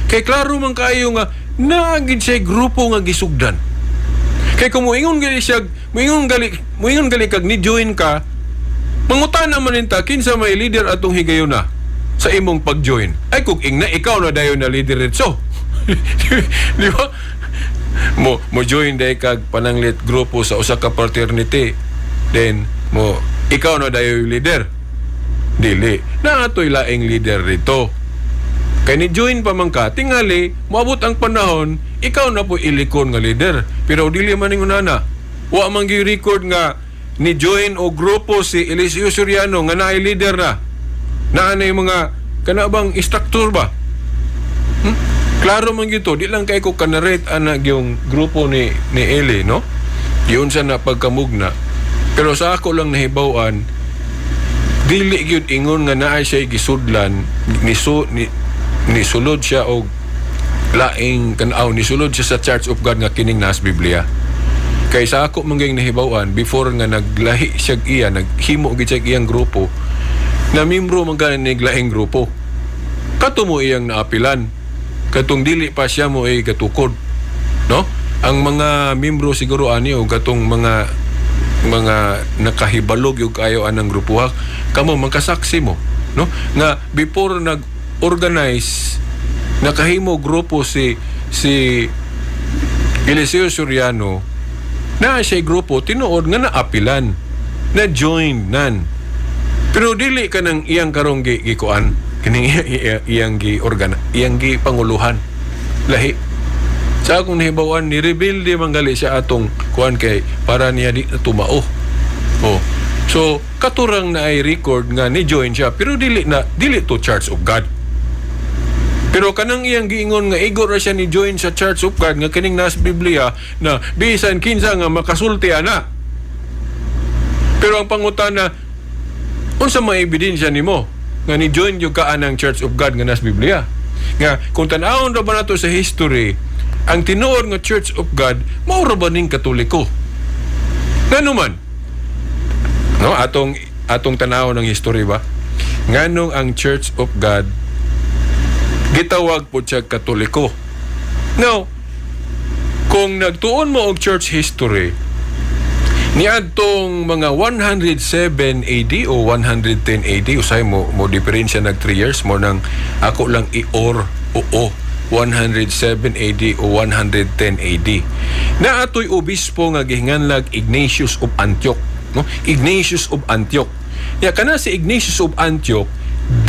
Kay klaro man kaayo nga naa gid siya grupo nga gisugdan. Kay kung moingon gali siya, moingon gali kag ni join ka, mangutana man ninta kinsa may leader atong higayuna sa imong pag-join. Ay kung ingna ikaw na dayon na leader so. Di ba? Mo join day kag pananglit grupo sa usa ka fraternity. Then mo ikaw na dayon leader. Dili. Naatoy laing leader rito. Kay ni join pa man ka, tingali moabot ang panahon ikaw na po ilikon nga leader. Pero dili man ingon ana. Wa man gyud record nga ni join o grupo si Eliseo Soriano nga naay leader na. Naa na yung mga kana bang structure ba? Klaro man gyud to, di lang kay ko kanarate ana yung grupo ni Eli, no? Yun sa na pagkamugna. Pero sa ako lang nahibaw-an, dili gyud ingon nga naa siya gisudlan ni, su, ni nisulod siya og laing kan-aw, nisulod siya sa Church of God nga kining nas Biblia. Kay sa ako man gyud nahibaw-an, before nga naglahi siya iya, naghimo gid siya iyang grupo, na membro man gani ni laing grupo. Kato mo iyang naapilan. Katong dili pa siya mo ay gatukod. No? Ang mga membro siguro ani o katong mga nakahibalog yung kayo anang grupo ha, kamo magkasaksi mo. no, nga before nag-organize, nakahimo grupo si Eliseo Soriano na siya grupo tinuod nga naapilan, na join nan, pero dili ka ng iyang karong gikuan kining iyang gi organa, iyang gi panguluhan, lahi. Sa akong nahibawan, ni rebelde man gali siya atong kuan kay para niya di na tumao. Oh, so katurang na ay record nga ni join siya, pero dili na, dili to Church of God. Pero kanang iyang giingon nga igo ra siya ni join sa Church of God nga kining nas Biblia na bisan kinsa nga makasulti ana. Pero ang pangutana, unsa may ebidensya nimo nga ni join gyud ka anang Church of God nga nas Biblia? Nga kung tan-awon ra ba nato sa history, ang tinuod nga Church of God mao ra ba ning Katoliko? Ngano man? No, atong tan-awon ng history ba? Nganong ang Church of God gitawag po siya Katoliko? Now, kung nagtuon mo og church history, niadtong mga 107 AD o 110 AD, usay mo diferensya nag 3 years mo nang ako lang i-or o 107 AD o 110 AD. Na atoy obispo nga gihinganlag Ignatius of Antioch, no? Ignatius of Antioch. Ya kana si Ignatius of Antioch,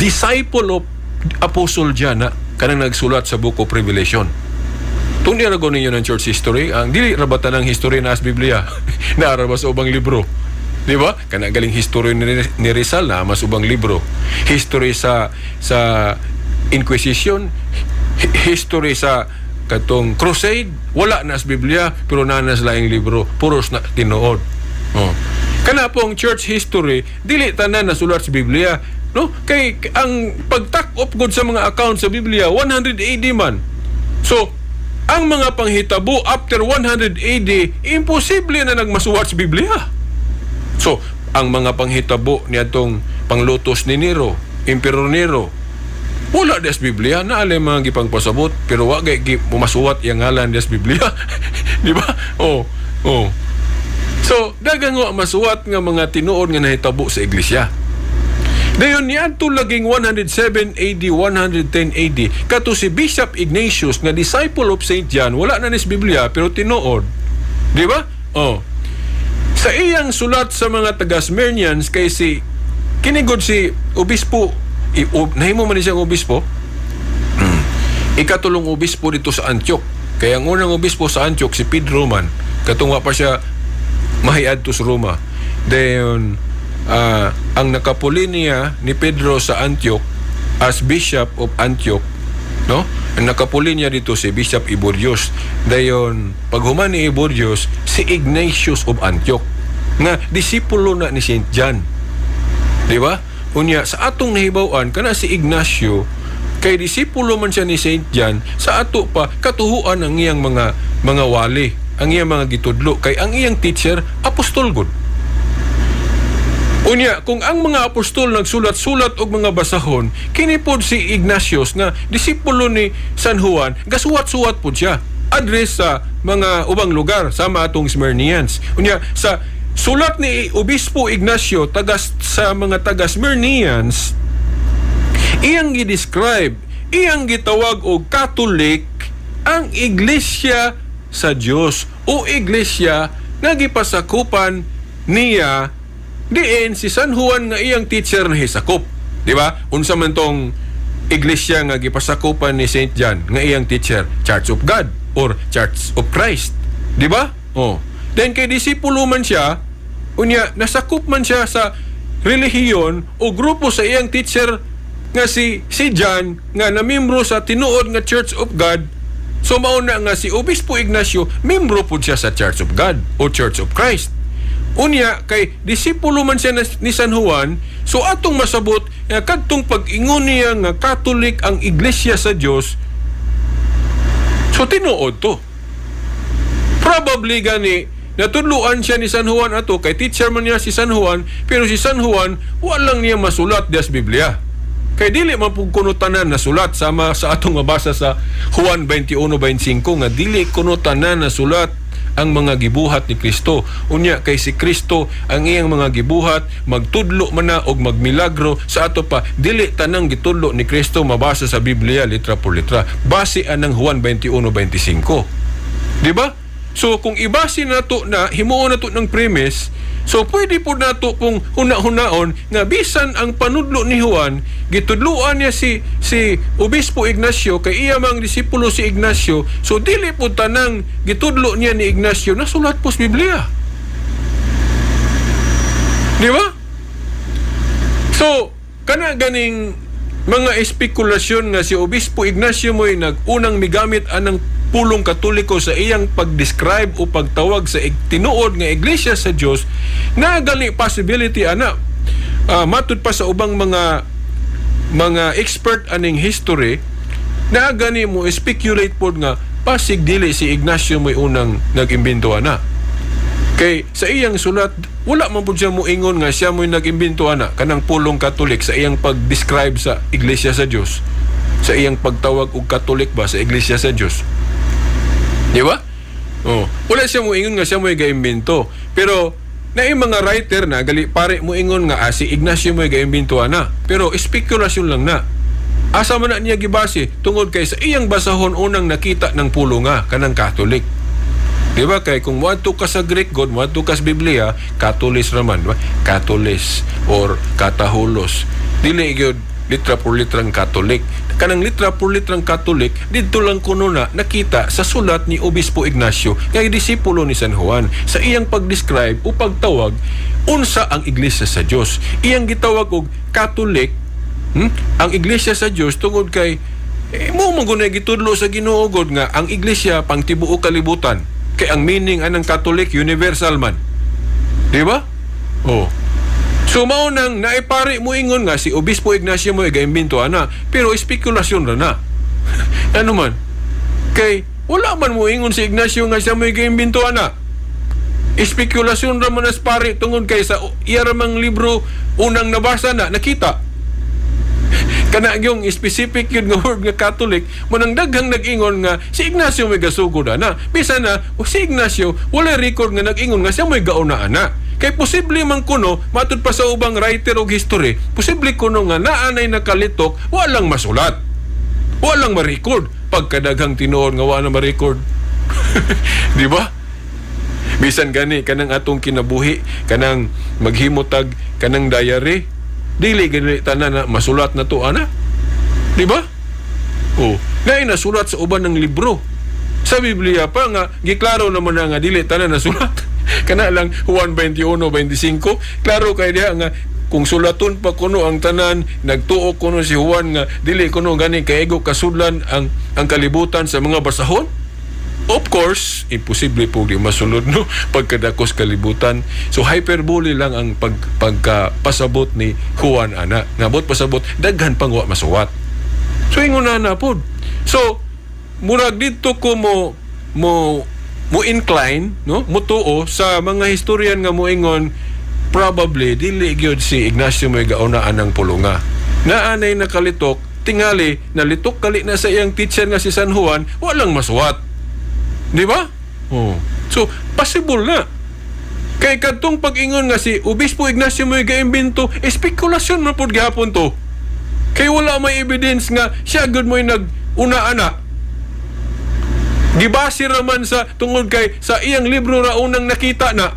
disciple of Apostle John na kanang nagsulat sa Book of Revelation. Tungod ra ninyo ng church history, ang dili ra ba tanang history na as Biblia? Naa ra ba sa ubang libro? Di ba? Kana galing history ni Rizal na mas ubang libro. History sa Inquisition, history sa katong Crusade, wala na sa Biblia pero naa na sa laing libro, puros na tinuod. Oh. Kana pong church history, dili tanan nasulat sa Biblia, no? Kay ang pagtak-op gud sa mga account sa Biblia 100 AD man. So, ang mga panghitabo after 100 AD, imposible na nagmasuwat sa Biblia. So, ang mga panghitabo niadtong panglutos ni Nero, Emperor Nero, wala des Biblia, naa mga gipangpasabot, pero wa gay masuwat yang ngalan des Biblia. Di ba? Oh. So, daghang wa masuwat nga mga tinuod nga nahitabo sa iglesia. Dayon niadto laging 107 AD, 110 AD, kato si Bishop Ignatius nga disciple of St. John, wala na nis Biblia pero tinuod. Di ba? Oh. Sa iyang sulat sa mga taga-Smyrnians kay si kinigod si obispo nahimo man ni siyang obispo. Ikatulong obispo dito sa Antioch. Kaya ang unang obispo sa Antioch si Pedro man, katong wa pa siya mahiadto sa Roma. Then ang nakapuli niya ni Pedro sa Antioch as Bishop of Antioch, no? Ang nakapuli niya dito si Bishop Iborius. Dayon paghuman ni Iborius, si Ignatius of Antioch nga disipulo na ni St. John. Di ba? Unya sa atong nahibaw-an, kana si Ignacio kay disipulo man siya ni St. John, sa ato pa katuhuan ang iyang mga wali, ang iyang mga gitudlo kay ang iyang teacher apostol gud. Unya, kung ang mga apostol nagsulat-sulat og mga basahon, kini pod si Ignatius nga disipulo ni San Juan, gasuwat-suwat pod siya. Address sa mga ubang lugar sama atong Smyrnians. Unya, sa sulat ni Obispo Ignacio tagas sa mga taga Smyrnians, iyang gi-describe, iyang gitawag og Catholic ang iglesia sa Dios o iglesia nga gipasakupan niya diin si San Juan nga iyang teacher na hisakop. Di ba? Unsa man tong iglesia nga gipasakupan ni Saint John nga iyang teacher? Church of God or Church of Christ. Di ba? Oh. Then kay disipulo man siya, unya nasakop man siya sa relihiyon o grupo sa iyang teacher nga si John nga namembro sa tinuod nga Church of God. So mao na nga si Obispo Ignacio membro pud siya sa Church of God o Church of Christ. Unya kay disipulo man siya ni San Juan, so atong masabot nga kadtong pag-ingon niya nga Catholic ang iglesia sa Dios, so tinuod to. Probably gani natudluan siya ni San Juan ato kay teacher man niya si San Juan, pero si San Juan walang niya masulat dias Biblia. Kay dili man pud kuno tanan nasulat, sama sa atong mabasa sa Juan 21:25 nga dili kuno tanan nasulat. ang mga gibuhat ni Kristo. Unya kay si Kristo, ang iyang mga gibuhat, magtudlo man na og magmilagro sa ato pa, dili tanang gitudlo ni Kristo mabasa sa Biblia litra por litra. Base anang Juan 21:25. Di ba? So kung ibase nato na himuon nato ng premise, so pwede po nato kung huna-hunaon nga bisan ang panudlo ni Juan, gitudloan niya si Obispo Ignacio kay iya mang disipulo si Ignacio, so dili po tanang gitudlo niya ni Ignacio nasulat po sa Biblia. Di ba? So, kana ganing mga espekulasyon nga si Obispo Ignacio mo'y nag-unang migamit anang pulong Katoliko sa iyang pag-describe o pagtawag sa tinuod nga Iglesia sa Dios, na gali possibility ana. Matud pa sa ubang mga expert aning history, na gani mo speculate pod nga pasig dili si Ignacio mo'y unang nag-imbento ana. Kay sa iyang sulat, wala man pud siya moingon nga siya mo'y nag-imbento ana kanang pulong Katolik sa iyang pag-describe sa Iglesia sa Dios. Sa iyang pagtawag og Katolik ba sa Iglesia sa Dios. Di ba? Oh, wala siya moingon nga siya mo'y gaimbento. Pero naay mga writer na gali pare moingon nga si Ignacio mo'y gaimbento ana. Pero spekulasyon lang na. Asa man na niya gibase? Tungod kay sa iyang basahon unang nakita ng pulo nga kanang Catholic. Di ba? Kay kung moadto ka sa Greek God, moadto ka sa Biblia, Katolis raman, di ba? Katolis or Katahulos. Dili gyud litra por litrang Catholic. Kanang litra por litrang Catholic, didto lang kuno na nakita sa sulat ni Obispo Ignacio nga disipulo ni San Juan sa iyang pag-describe o pagtawag unsa ang Iglesia sa Dios. Iyang gitawag og Catholic, Ang Iglesia sa Dios tungod kay mo man gud gitudlo sa Ginoo god nga ang iglesia pang tibuok kalibutan. Kay ang meaning anang Catholic, universal man. Di ba? Oh. So mao nang naipari mo ingon nga si Obispo Ignacio mo gaimbento ana, pero spekulasyon ra na. Ano man? Kay wala man mo ingon si Ignacio nga siya mo gaimbento ana. Espekulasyon ra man as pare tungod kay sa iya ra mang libro unang nabasa na nakita. Kana yung specific yun nga word nga Catholic mo nang daghang nag-ingon nga si Ignacio may gasugod ana. Bisan na o si Ignacio wala record nga nag-ingon nga siya may gauna ana. Kay posible man kuno, matud pa sa ubang writer og history, posible kuno nga naanay nakalitok, walang masulat. Walang ma-record. Pagkadaghang tinuod nga wa na ma-record. Di ba? Bisan gani kanang atong kinabuhi, kanang maghimotag kanang diary, dili gani tanan na masulat na to ana. Di ba? Oh, naay nasulat sa uban ng libro. Sa Biblia pa nga giklaro naman na nga dili tanan nasulat. Kana lang Juan 21:25, klaro kay diha nga kung sulaton pa kuno ang tanan, nagtuo kuno si Juan nga dili kuno gani kaigo kasudlan ang kalibutan sa mga basahon. Of course, imposible po di masulod, no, pagkadakos kalibutan. So hyperbole lang ang pagkapasabot ni Juan ana. Nabot pasabot daghan pang wa masuwat. So ingon na na pod. So murag didto ko mo incline, no, mutuo sa mga historian nga moingon probably dili gyud si Ignacio mo'y gauna anang pulunga. Naanay nakalitok, tingali nalitok kali na sa iyang teacher nga si San Juan, walang masuwat. Di ba? Oh. So, possible na. Kay kadtong pag-ingon nga si Obispo Ignacio mo'y gaimbento, espekulasyon man pud gihapon to. Kay wala may evidence nga siya gud mo'y nag-una ana. Gibase ra man sa tungod kay sa iyang libro ra unang nakita na.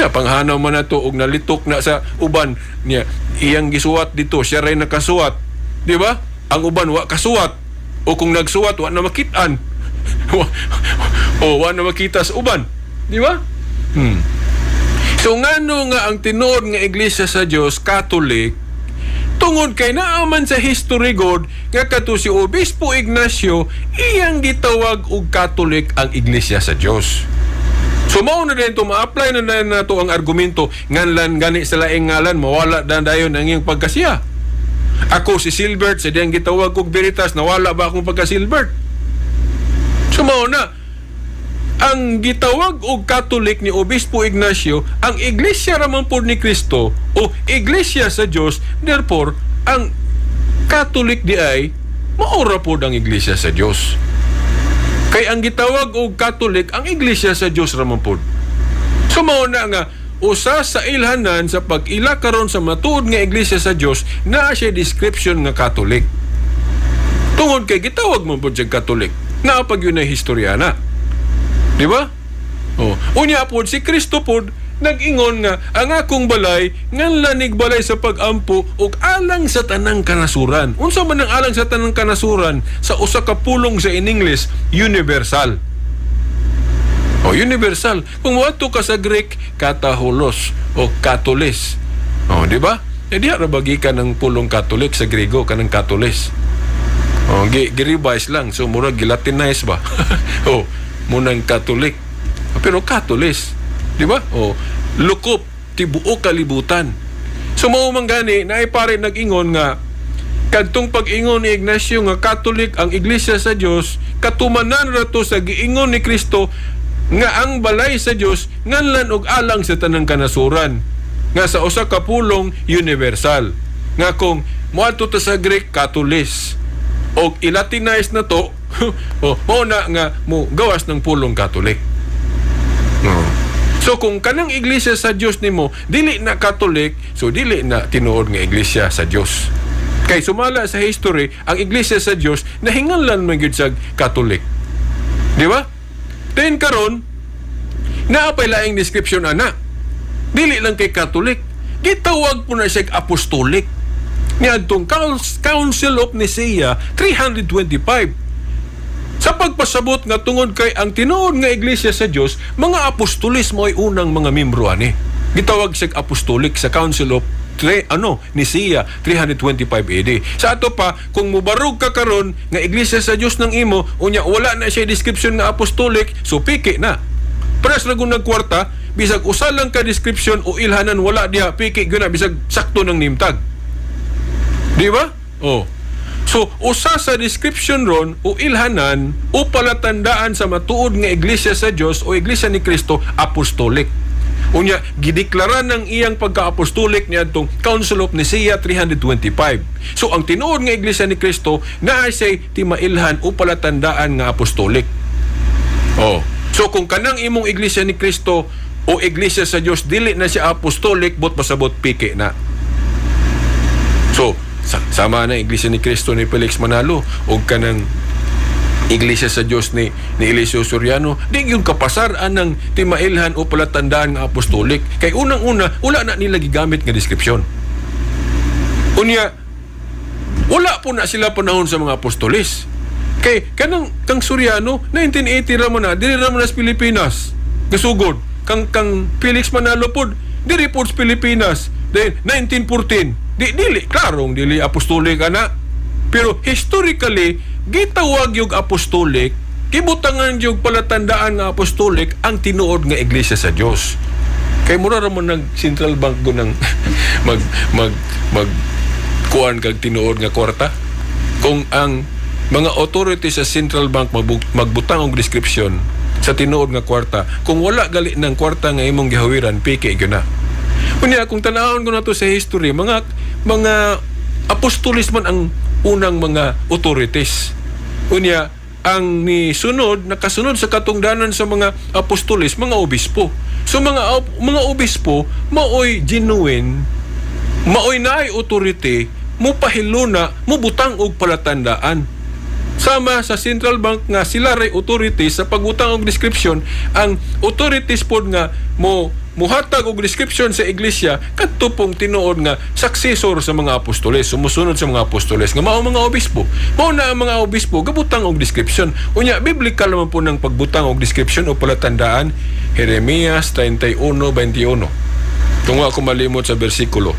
Na panghanaw man nato og nalitok na sa uban niya, iyang gisuwat dito, siya ray nakasuwat. Di ba? Ang uban wa kasuwat. O kung nagsuwat, wa na makit-an. O wa na makita sa uban. Di ba? So ngano nga ang tinuod nga Iglesia sa Dios Catholic? Tungod kay naaman sa history god nga kato si Obispo Ignacio, iyang gitawag og Catholic ang Iglesia sa Dios. So mao na din to, ma-apply na din nato ang argumento nganlan gani sa laing ngalan mawala dan dayon ang iyang pagkasiya. Ako si Silbert, sa diyang gitawag og Veritas, nawala ba akong pagka-Silbert? So mao na ang gitawag og Catholic ni Obispo Ignacio ang Iglesia raman pod ni Kristo o Iglesia sa Dios, therefore ang Catholic di ay maura pod ang Iglesia sa Dios. Kay ang gitawag og Catholic, ang Iglesia sa Dios ra man pod. So mao na nga usa sa ilhanan sa pag-ila karon sa matuod nga Iglesia sa Dios, naa siya description nga Catholic. Tungod kay gitawag man pod siyang Catholic. Naa pag yun ay historia na. Di ba? Oh. Unya pod si Kristo pod nag-ingon nga ang akong balay nganlan nig balay sa pag-ampo ug alang sa tanang kanasuran. Unsa man ang alang sa tanang kanasuran? Sa usa ka pulong sa in English, universal. O universal. Kung moadto ka sa Greek, kataholos o katolis. O, di ba? E diha ra ba gikan ang pulong Catholic sa Grego, kanang katolis. O, gi-revise lang. So, murag gilatinize ba? O, munang Catholic. Pero katolis. Di ba? O, lukop, tibuok kalibutan. So, mao man gani, naay pare nag-ingon nga, kadtong pag-ingon ni Ignacio nga Catholic ang Iglesia sa Dios, katumanan ra to sa giingon ni Kristo nga ang balay sa Dios nganlan og alang sa tanang kanasuran, nga sa usa ka pulong, universal, nga kung moadto ta sa Greek, katolis, og ilatinize na to, o mao na nga mo gawas ng pulong Catholic. No. So kung kanang Iglesia sa Dios nimo dili na Catholic, so dili na tinuod nga Iglesia sa Dios. Kay sumala sa history, ang Iglesia sa Dios nahinganlan man gyud sa Catholic. Di ba? Then karon, naa pay laing description ana. Dili lang kay Catholic. Gitawag po na siya apostolic. Niadtong Council of Nicaea 325. Sa pagpasabot nga tungod kay ang tinuod nga Iglesia sa Dios, mga apostolis mo ay unang mga membro ani. Gitawag siya apostolic sa Council of ano, Nicaea 325 AD. Sa ato pa, kung mubarog ka karon nga Iglesia sa Dios ng imo, unya wala na siya description nga apostolic, so piki na. Pares ra kung nagkwarta, bisag usa lang ka description o ilhanan wala diha, piki gyud na bisag sakto ng name tag. Di ba? Oh. So, usa sa description ron o ilhanan o palatandaan sa matuod nga Iglesia sa Dios o Iglesia ni Kristo, apostolic. Unya, gideklara ng iyang pagka-apostolic niadtong Council of Nicaea 325. So, ang tinuod nga Iglesia ni Kristo naa siya'y timailhan o palatandaan nga apostolic. Oh. So kung kanang imong Iglesia ni Kristo o Iglesia sa Dios dili na siya apostolic, bot pasabot piki na. So, sama na Iglesia ni Cristo ni Felix Manalo o kanang Iglesia sa Dios ni Eliseo Soriano, di yung kapasar anang timailhan o palatandaan nga apostolic. Kay unang-una, wala na nila gigamit nga description. Unya, wala po na sila panahon sa mga apostolis. Kay kanang kang Soriano, 1980 ra mo na, diri ra mo na sa Pilipinas. Gasugod. Kang Felix Manalo pod, diri pod sa Pilipinas. Then 1914. Di dili klarong dili apostolic ana. Pero historically, gitawag yung apostolic, gibutangan yung palatandaan nga apostolic ang tinuod nga Iglesia sa Dios. Kay mura ra mo nag central bank go nang mag mag mag kuan kag tinuod nga kwarta. Kung ang mga authority sa central bank magbutang og description sa tinuod nga kwarta, kung wala gali ng kwarta nga imong gihawiran, piki gyud na. Unya, kung tanawon ko na to sa history, mga apostolis man ang unang mga authorities. Unya, ang ni sunod, nakasunod sa katungdanan sa mga apostolis, mga obispo. So mga obispo maoy genuine, maoy naay authority mupahiluna, mubutang og palatandaan. Sama sa central bank nga sila ray authority sa pagbutang og description, ang authorities pod nga mo muhatag og description sa iglesia, kadto pong tinuod nga successor sa mga apostoles, sumusunod sa mga apostoles nga mao mga obispo. Mao na ang mga obispo gabutang og description. Unya, biblical naman po ng pagbutang og description o palatandaan. Jeremias 31:21. Kung ako malimot sa bersikulo,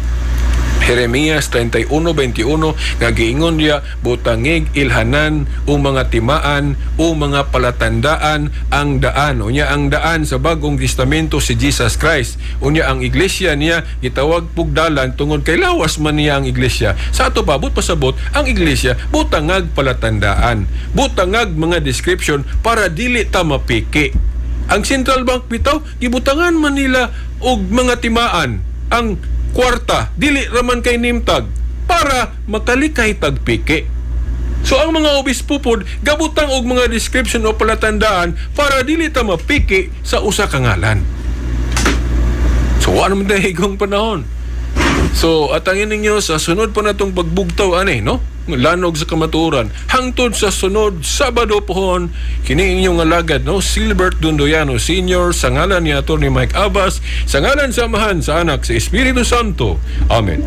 Jeremias 31:21, nga giingon niya, "Butangig ilhanan o mga timaan o mga palatandaan ang daan." Unya, ang daan sa Bagong Testamento si Jesus Christ. Unya, ang iglesia niya gitawag pug dalan tungod kay lawas man niya ang iglesia. Sa ato pa, but pasabot ang iglesia butangag palatandaan, butangag mga description para dili ta mapiki. Ang central bank bitaw gibutangan man nila og mga timaan ang kwarta, dili raman kay name tag, para makalikay tag piki. So ang mga obispo pod gabutang og mga description o palatandaan para dili ta mapiki sa usa ka ngalan. So wa naman tayo higong panahon. So atangin ninyo sa sunod pa natong pagbugtaw ani, no? Lanog sa Kamatuoran. Hangtod sa sunod Sabado pohon, kini inyong alagad, no, Silbert Dondoyano Senior, sa ngalan ni Atty. Mike Abbas, sa ngalan sa Amahan, sa Anak, sa Espiritu Santo. Amen.